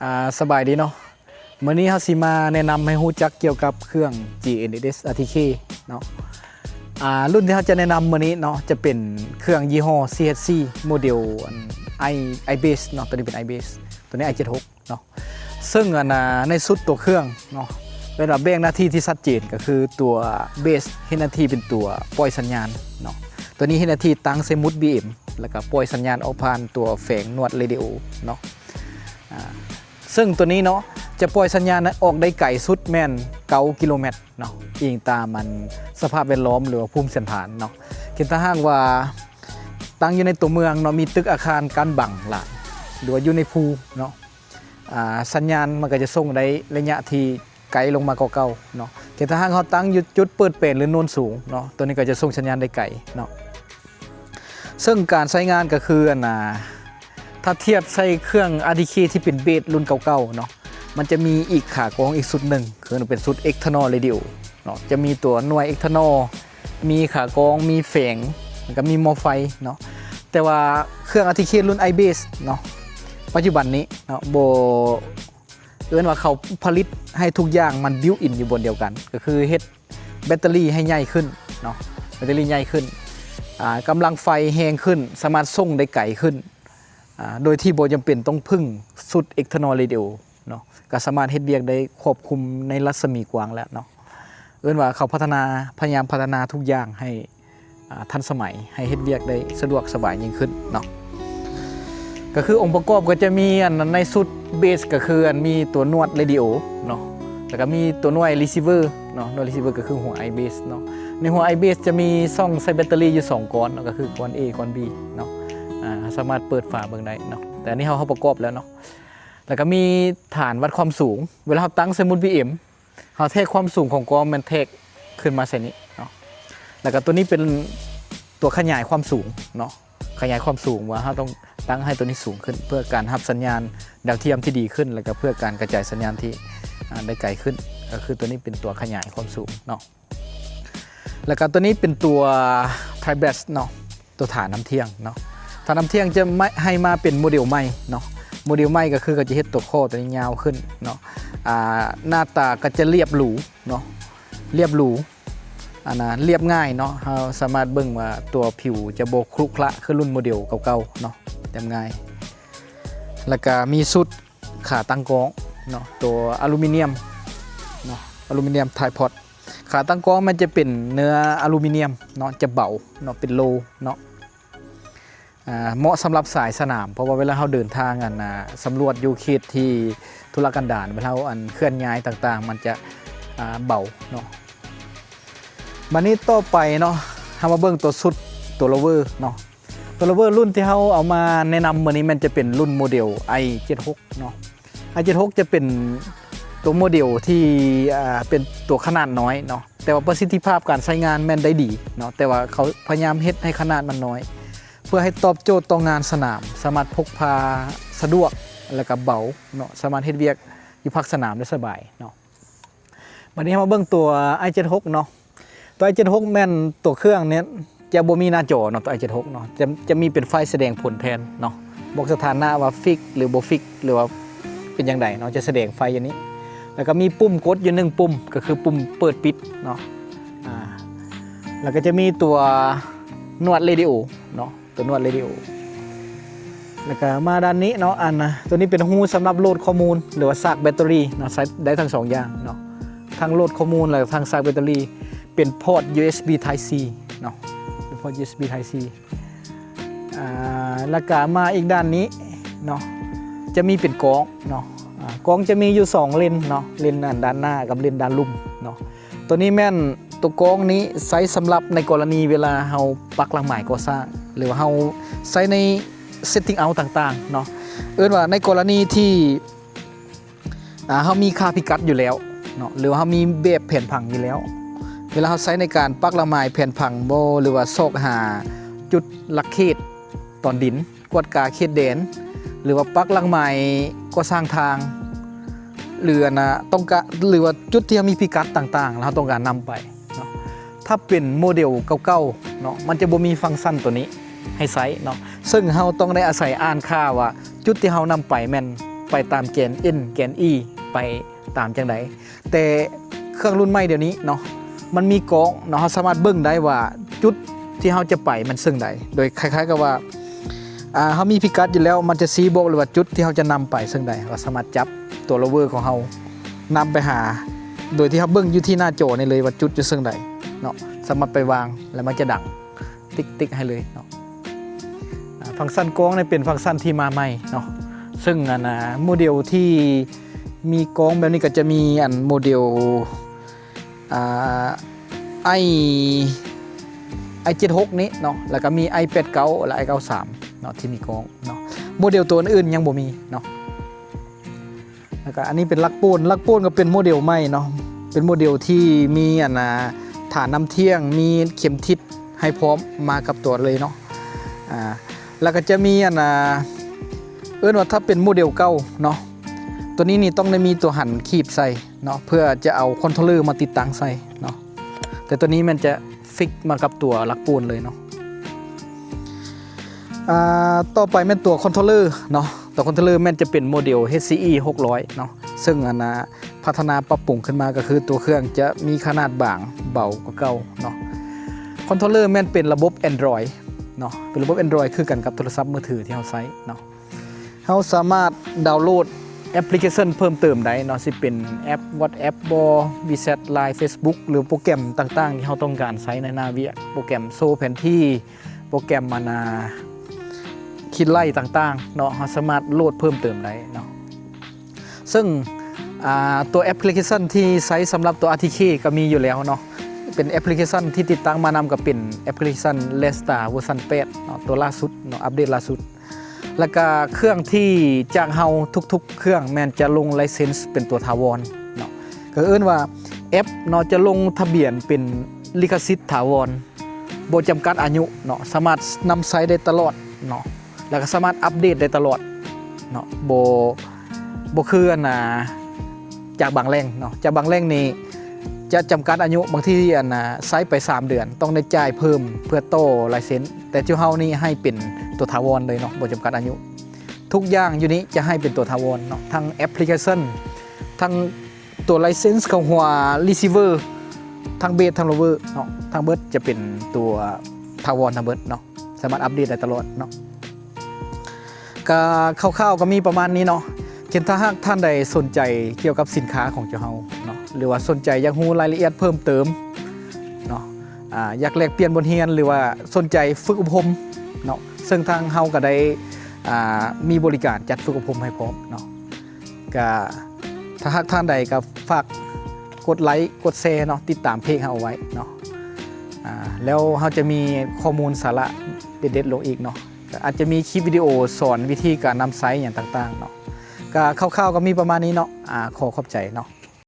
ອ່າ ສະບາຍດີເນາະ. ມື້ນີ້ເຮົາຊິມາແນະນຳໃຫ້ຮູ້ຈັກກ່ຽວກັບເຄື່ອງ GNSS RTK ເນາະ. ອ່າ ລຸ້ນທີ່ເຮົາຈະແນະນຳມື້ນີ້ເນາະ ຈະເປັນເຄື່ອງຍີ່ຫໍ້ CHC ໂມເດວອັນ I I base ເນາະ. ຕົວນີ້ເປັນ I base ຕົວນີ້ I 76 ເນາະ. ເຊິ່ງອັນ ອ່າ ໃນຊຸດຕົວເຄື່ອງເນາະ ເອີ້ນວ່າແບ່ງໜ້າທີ່ທີ່ຊັດເຈນ ກໍຄືຕົວ base ເຮັດໜ້າທີ່ເປັນຕົວປ່ອຍສັນຍານເນາະ. ຕົວນີ້ເຮັດໜ້າທີ່ຕັ້ງໃສ່ໝຸດ BM ແລ້ວກໍປ່ອຍສັນຍານອອກຜ່ານຕົວແຝງນວດ radio ເນາະ. ອ່າ ເຊິ່ງຕົວນີ້ເນາະ ຈະປ່ອຍສັນຍານອອກໄດ້ໄກສຸດແມ່ນເກົ້າກິໂລແມັດເນາະ ອີງຕາມອັນສະພາບແວດລ້ອມ ຫຼືວ່າພູມສັນຖານເນາະ. ເຊັ່ນ ຖ້າຫາກວ່າຕັ້ງຢູ່ໃນຕົວເມືອງເນາະ ມີຕຶກອາຄານກັ້ນບັງຫຼາຍ ຫຼືວ່າຢູ່ໃນພູເນາະ ອ່າ ສັນຍານມັນກໍຈະສົ່ງໄດ້ໄລຍະທີ່ໄກລົງມາກວ່າເກົ່າເນາະ. ເຊັ່ນ ຖ້າຫາກເຮົາຕັ້ງຢູ່ຈຸດເປີດເປນ ຫຼືໂນນສູງເນາະ ຕົວນີ້ກໍຈະສົ່ງສັນຍານໄດ້ໄກເນາະ. ເຊິ່ງການໃຊ້ງານກໍຄືອັນ ອ່າ ຖ້າທຽບໃສ່ເຄື່ອງ RTK ທີ່ເປັນເບສລຸ້ນເກົ່າໆເນາະ ມັນຈະມີອີກຂາກອງອີກຊຸດໜຶ່ງ ຄືເປັນຊຸດ external radio ເນາະ. ຈະມີຕົວໜ່ວຍ external ມີຂາກອງ ມີແຝງ ແລ້ວກໍມີໝໍ້ໄຟເນາະ. ແຕ່ວ່າເຄື່ອງ RTK ລຸ້ນ I base ເນາະ ປັດຈຸບັນນີ້ເນາະ ບໍ່ ເອີ້ນວ່າເຂົາຜະລິດໃຫ້ທຸກຢ່າງມັນ built in ຢູ່ບ່ອນດຽວກັນ ກໍຄືເຮັດແບັດເຕີຣີໃຫ້ໃຫຍ່ຂຶ້ນເນາະ ແບັດເຕີຣີໃຫຍ່ຂຶ້ນ ອ່າ ກຳລັງໄຟແຮງຂຶ້ນ ສາມາດສົ່ງໄດ້ໄກຂຶ້ນ ອ່າ ໂດຍທີ່ບໍ່ຈຳເປັນຕ້ອງເພິ່ງຊຸດ external radio ເນາະ ກໍສາມາດເຮັດວຽກໄດ້ຄວອບຄຸມໃນລັດສະໝີກວ້າງແລ້ວເນາະ. ເອີ້ນວ່າເຂົາພັດທະນາ ພະຍາຍາມພັດທະນາທຸກຢ່າງໃຫ້ ອ່າ ທັນສະໄໝ ໃຫ້ເຮັດວຽກໄດ້ສະດວກສະບາຍຍິ່ງຂຶ້ນເນາະ. ກໍຄືອົງປະກອບກໍຈະມີອັນໃນຊຸດເບສ ກໍຄືອັນມີຕົວນວດ radio ເນາະ ແລ້ວກໍມີຕົວໜ່ວຍ receiver ເນາະ. ໜ່ວຍ receiver ກໍຄືຫົວ I base ເນາະ. ໃນຫົວ I base ຈະມີຊ່ອງໃສ່ແບັດເຕີຣີຢູ່ສອງກ້ອນເນາະ ກໍຄືກ້ອນ A ກ້ອນ B ເນາະ. ອ່າ ເຮົາສາມາດເປີດຝາເບິ່ງໄດ້ເນາະ ແຕ່ອັນນີ້ເຮົາ ເຮົາປະກອບແລ້ວເນາະ. ແລ້ວກໍມີຖານວັດຄວາມສູງ ເວລາເຮົາຕັ້ງໃສ່ໝຸດ BM ເຮົາແທກຄວາມສູງຂອງກ້ອງ ແມ່ນແທກຂຶ້ນມາໃສ່ນີ້ເນາະ. ແລ້ວກໍຕົວນີ້ເປັນຕົວຂະຫຍາຍຄວາມສູງເນາະ ຂະຫຍາຍຄວາມສູງວ່າເຮົາຕ້ອງຕັ້ງໃຫ້ຕົວນີ້ສູງຂຶ້ນ ເພື່ອການຮັບສັນຍານດາວທຽມທີ່ດີຂຶ້ນ ແລ້ວກໍເພື່ອການກະຈາຍສັນຍານທີ່ ອ່າ ໄດ້ໄກຂຶ້ນ. ກໍຄືຕົວນີ້ເປັນຕົວຂະຫຍາຍຄວາມສູງເນາະ. ແລ້ວກໍຕົວນີ້ເປັນຕົວ Triblass ເນາະ ຕົວຖານນ້ຳທ່ຽງເນາະ. ຖານນ້ຳທ່ຽງຈະໃຫ້ມາເປັນໂມເດວໃໝ່ເນາະ. ໂມເດວໃໝ່ກໍຄືເຂົາຈະເຮັດຕົວຂໍ້ຕົວນີ້ຍາວຂຶ້ນເນາະ. ອ່າ ໜ້າຕາກໍຈະລຽບຫຼູເນາະ ລຽບຫຼູ ອັນນ່າ ລຽບງ່າຍເນາະ. ເຮົາສາມາດເບິ່ງວ່າຕົວຜິວຈະບໍ່ຂຣຸຂຣະຄືລຸ້ນໂມເດວເກົ່າໆເນາະ ລຽບງ່າຍ. ແລ້ວກໍມີຊຸດຂາຕັ້ງກ້ອງເນາະ ຕົວອາລູມີນຽມເນາະ ອາລູມີນຽມ tripod. ຂາຕັ້ງກ້ອງມັນຈະເປັນເນື້ອອາລູມີນຽມເນາະ ຈະເບົາເນາະ ເປັນໂລເນາະ. ອ່າ ເໝາະສຳລັບສາຍສະໜາມ ເພາະວ່າເວລາເຮົາເດີນທາງ ອັນນ່າ ສຳຫຼວດຢູ່ເຂດທີ່ທຸລະກັນດານ ເວລາເຮົາ ອັນ ເຄື່ອນຍ້າຍຕ່າງໆ ມັນຈະ ອ່າ ເບົາເນາະ. ບາດນີ້ຕໍ່ໄປເນາະ ເຮົາມາເບິ່ງຕົວຊຸດ ຕົວ rover ເນາະ. ຕົວ rover ລຸ້ນທີ່ເຮົາເອົາມາແນະນຳມື້ນີ້ ແມ່ນຈະເປັນລຸ້ນໂມເດວ I 76 ເນາະ. I 76 ຈະເປັນຕົວໂມເດວທີ່ ອ່າ ເປັນຕົວຂະໜາດນ້ອຍເນາະ ແຕ່ວ່າປະສິດທິພາບການໃຊ້ງານແມ່ນໄດ້ດີເນາະ. ແຕ່ວ່າເຂົາພະຍາຍາມເຮັດໃຫ້ຂະໜາດມັນນ້ອຍ ເພື່ອໃຫ້ຕອບໂຈດຕໍ່ງານສະໜາມ ສາມາດພົກພາສະດວກ ແລ້ວກໍເບົາເນາະ ສາມາດເຮັດວຽກຢູ່ພາກສະໜາມໄດ້ສະບາຍເນາະ. ບັດນີ້ເຮົາມາເບິ່ງຕົວ I 76 ເນາະ. ຕົວ I 76 ແມ່ນຕົວເຄື່ອງນີ້ຈະບໍ່ມີໜ້າຈໍເນາະ ຕົວ I 76 ເນາະ ຈະ ຈະມີເປັນໄຟສະແດງຜົນແທນເນາະ ບອກສະຖານະວ່າຟິກ ຫຼື ບໍ່ຟິກ ຫຼືວ່າເປັນຈັ່ງໃດເນາະ ຈະສະແດງໄຟຢູ່ນີ້. ແລ້ວກໍມີປຸ່ມກົດຢູ່ໜຶ່ງປຸ່ມ ກໍຄືປຸ່ມເປີດປິດເນາະ. ອ່າ ແລ້ວກໍຈະມີຕົວນວດເຣດິໂອເນາະ ຕົວນວດເຣດິໂອ. ແລ້ວກໍມາດ້ານນີ້ເນາະ ອັນ ຕົວນີ້ເປັນຮູສຳລັບໂຫຼດຂໍ້ມູນ ຫຼືວ່າຊາກແບັດເຕີຣີເນາະ ໃຊ້ໄດ້ທັງສອງຢ່າງເນາະ ທັງໂຫຼດຂໍ້ມູນ ແລະ ທັງຊາກແບັດເຕີຣີ. ເປັນພອດ ຢູເອັສບີ Type C ເນາະ ເປັນພອດ ຢູເອັສບີ Type C. ອ່າ ແລ້ວກໍມາອີກດ້ານນີ້ເນາະ ຈະມີເປັນກ້ອງເນາະ. ອ່າ ກ້ອງຈະມີຢູ່ສອງເລນເນາະ ເລນ ອັນ ດ້ານໜ້າກັບເລນດ້ານລຸ່ມເນາະ. ຕົວນີ້ແມ່ນ ຕົວກ້ອງນີ້ໃຊ້ສຳລັບໃນກໍລະນີເວລາເຮົາປັກຫຼັກໝາຍກໍ່ສ້າງ ຫຼືວ່າເຮົາໃຊ້ໃນ setting out ຕ່າງໆເນາະ. ເອີ້ນວ່າໃນກໍລະນີທີ່ ອ່າ ເຮົາມີຄ່າພິກັດຢູ່ແລ້ວເນາະ ຫຼືວ່າເຮົາມີແບບແຜນຜັງຢູ່ແລ້ວ ເວລາເຮົາໃຊ້ໃນການປັກຫຼັກໝາຍແຜນຜັງບໍ ຫຼືວ່າຊອກຫາຈຸດຫຼັກເຂດຕອນດິນ ກວດກາເຂດແດນ ຫຼືວ່າປັກຫຼັກໝາຍກໍ່ສ້າງທາງ ຫຼື ອັນນ່າ ຕ້ອງການ ຫຼືວ່າຈຸດທີ່ເຮົາມີພິກັດຕ່າງໆ ແລ້ວເຮົາຕ້ອງການນຳໄປເນາະ. ຖ້າເປັນໂມເດວເກົ່າໆເນາະ ມັນຈະບໍ່ມີຟັງຊັນຕົວນີ້ໃຫ້ໃຊ້ເນາະ ເຊິ່ງເຮົາຕ້ອງໄດ້ອາໄສອ່ານຄ່າວ່າຈຸດທີ່ເຮົານຳໄປແມ່ນ ໄປຕາມແກນ N ແກນ E ໄປຕາມຈັ່ງໃດ. ແຕ່ເຄື່ອງລຸ້ນໃໝ່ດຽວນີ້ເນາະ ມັນມີກ້ອງເນາະ ເຮົາສາມາດເບິ່ງໄດ້ວ່າຈຸດທີ່ເຮົາຈະໄປມັນເຊິ່ງໃດ ໂດຍຄ້າຍໆກັບວ່າ ອ່າ ເຮົາມີພິກັດຢູ່ແລ້ວ ມັນຈະຊີ້ບອກເລີຍວ່າຈຸດທີ່ເຮົາຈະນຳໄປເຊິ່ງໃດ. ເຮົາສາມາດຈັບຕົວໂຣເວີຂອງເຮົານຳໄປຫາ ໂດຍທີ່ເຮົາເບິ່ງຢູ່ທີ່ໜ້າຈໍນີ້ເລີຍວ່າຈຸດຢູ່ເຊິ່ງໃດເນາະ ສາມາດໄປວາງ ແລ້ວມັນຈະດັງ ຕິກໆໃຫ້ເລີຍເນາະ. ອ່າ ຟັງຊັນກ້ອງນີ້ເປັນຟັງຊັນທີ່ມາໃໝ່ເນາະ ເຊິ່ງອັນ ອ່າ ໂມເດວທີ່ມີກ້ອງແບບນີ້ກໍຈະມີອັນໂມເດວ ອ່າ ໄອ ໄອເຈັດຫົກນີ້ເນາະ ແລ້ວກໍມີໄອແປດເກົ້າ ແລະ ໄອເກົ້າສາມເນາະ ທີ່ມີກ້ອງເນາະ. ໂມເດວຕົວອື່ນໆຍັງບໍ່ມີເນາະ. ແລ້ວກໍອັນນີ້ເປັນຫຼັກໂປນ ຫຼັກໂປນກໍເປັນໂມເດວໃໝ່ເນາະ ເປັນໂມເດວທີ່ມີອັນ ອ່າ ຖານນ້ຳທ່ຽງ ມີເຂັມທິດໃຫ້ພ້ອມມາກັບຕົວເລີຍເນາະ. ອ່າ ແລ້ວກໍຈະມີອັນ ອ່າ ເອີ້ນວ່າຖ້າເປັນໂມເດວເກົ່າເນາະ ຕົວນີ້ນີ້ຕ້ອງໄດ້ມີຕົວຫັນຄີບໃສ່ເນາະ ເພື່ອຈະເອົາຄອນໂທລເລີມາຕິດຕັ້ງໃສ່ເນາະ. ແຕ່ຕົວນີ້ແມ່ນຈະຟິກມາກັບຕົວຫຼັກໂປນເລີຍເນາະ. ອ່າ ຕໍ່ໄປແມ່ນຕົວຄອນໂທລເລີເນາະ ຕົວຄອນໂທລເລີແມ່ນຈະເປັນໂມເດວ HCE ຫົກຮ້ອຍເນາະ ເຊິ່ງອັນນາ ພັດທະນາປັບປຸງຂຶ້ນມາກໍຄືຕົວເຄື່ອງຈະມີຂະໜາດບາງເບົາກວ່າເກົ່າເນາະ. ຄອນໂທລເລີແມ່ນເປັນລະບົບ Android ເນາະ ເປັນລະບົບ Android ຄືກັນກັບໂທລະສັບມືຖືທີ່ເຮົາໃຊ້ເນາະ. ເຮົາສາມາດດາວໂຫຼດແອັບພລິເຄຊັນເພີ່ມເຕີມໄດ້ເນາະ ຊິເປັນແອັບ WhatsApp ບໍ WeChat Line Facebook ຫຼືໂປຣແກຣມຕ່າງໆທີ່ເຮົາຕ້ອງການໃຊ້ໃນໜ້າວຽກ ໂປຣແກຣມໂຊແຜນທີ່ ໂປຣແກຣມອັນນາ ຄິດໄລ່ຕ່າງໆເນາະ ເຮົາສາມາດໂຫຼດເພີ່ມເຕີມໄດ້ເນາະ. ເຊິ່ງ ອ່າ ຕົວແອັບພລິເຄຊັນທີ່ໃຊ້ສຳລັບຕົວ RTK ກໍມີຢູ່ແລ້ວເນາະ ເປັນແອັບພລິເຄຊັນທີ່ຕິດຕັ້ງມານຳ ກໍເປັນແອັບພລິເຄຊັນ Lenstar ເວີຊັນແປດເນາະ ຕົວລ່າສຸດເນາະ ອັບເດດລ່າສຸດ. ແລ້ວກະເຄື່ອງທີ່ຈາກເຮົາທຸກໆເຄື່ອງແມ່ນຈະລົງໄລເຊັນເປັນຕົວຖາວອນເນາະ ກໍເອີ້ນວ່າແອັບເນາະ ຈະລົງທະບຽນເປັນລິຂະສິດຖາວອນ ບໍ່ຈຳກັດອາຍຸເນາະ ສາມາດນຳໃຊ້ໄດ້ຕະຫຼອດເນາະ ແລ້ວກໍສາມາດອັບເດດໄດ້ຕະຫຼອດເນາະ ບໍ່ ບໍ່ຄືອັນນາ ຈາກບາງແຫຼ່ງເນາະ ຈາກບາງແຫຼ່ງນີ້ຈະຈຳກັດອາຍຸ ບາງທີອັນນາ ໃຊ້ໄປສາມເດືອນ ຕ້ອງໄດ້ຈ່າຍເພີ່ມເພື່ອຕໍ່ໄລເຊັນ ແຕ່ຈຸເຮົານີ້ໃຫ້ເປັນຕົວຖາວອນເລີຍເນາະ ບໍ່ຈຳກັດອາຍຸ ທຸກຢ່າງຢູ່ນີ້ຈະໃຫ້ເປັນຕົວຖາວອນເນາະ ທັງແອັບພລິເຄຊັນ ທັງ ຕົວໄລເຊັນເຂົ້າຫົວຣີຊີເວີ ທັງເບສທັງໂຣເວີເນາະ ທັງເບິດຈະເປັນຕົວຖາວອນທັງເບິດເນາະ ສາມາດອັບເດດໄດ້ຕະຫຼອດເນາະ. ກະຄ່າວໆກໍມີປະມານນີ້ເນາະ ຄັນຖ້າຫາກທ່ານໃດສົນໃຈກ່ຽວກັບສິນຄ້າຂອງເຈົ້າເຮົາເນາະ ຫຼືວ່າສົນໃຈຢາກຮູ້ລາຍລະອຽດເພີ່ມເຕີມເນາະ ອາ ຢາກແລກປ່ຽນບົດຮຽນ ຫຼືວ່າສົນໃຈຝຶກອົບຮົມເນາະ ເຊິ່ງທາງເຮົາກໍໄດ້ ອາ ມີບໍລິການຈັດຝຶກອົບຮົມໃຫ້ພ້ອມເນາະ. ກະຖ້າຫາກທ່ານໃດກໍຝາກກົດໄລ້ກົດແຊເນາະ ຕິດຕາມເພຈເຮົາເອົາໄວ້ເນາະ ອາ ແລ້ວເຮົາຈະມີຂໍ້ມູນສາລະເດັດໆລົງອີກເນາະ ກະອາດຈະມີຄລິບວິດີໂອສອນວິທີການນຳໃຊ້ຫຍັງຕ່າງໆເນາະ. ກະຄ່າວໆກໍມີປະມານນີ້ເນາະ ອາ ຂໍຂອບໃຈເນາະ.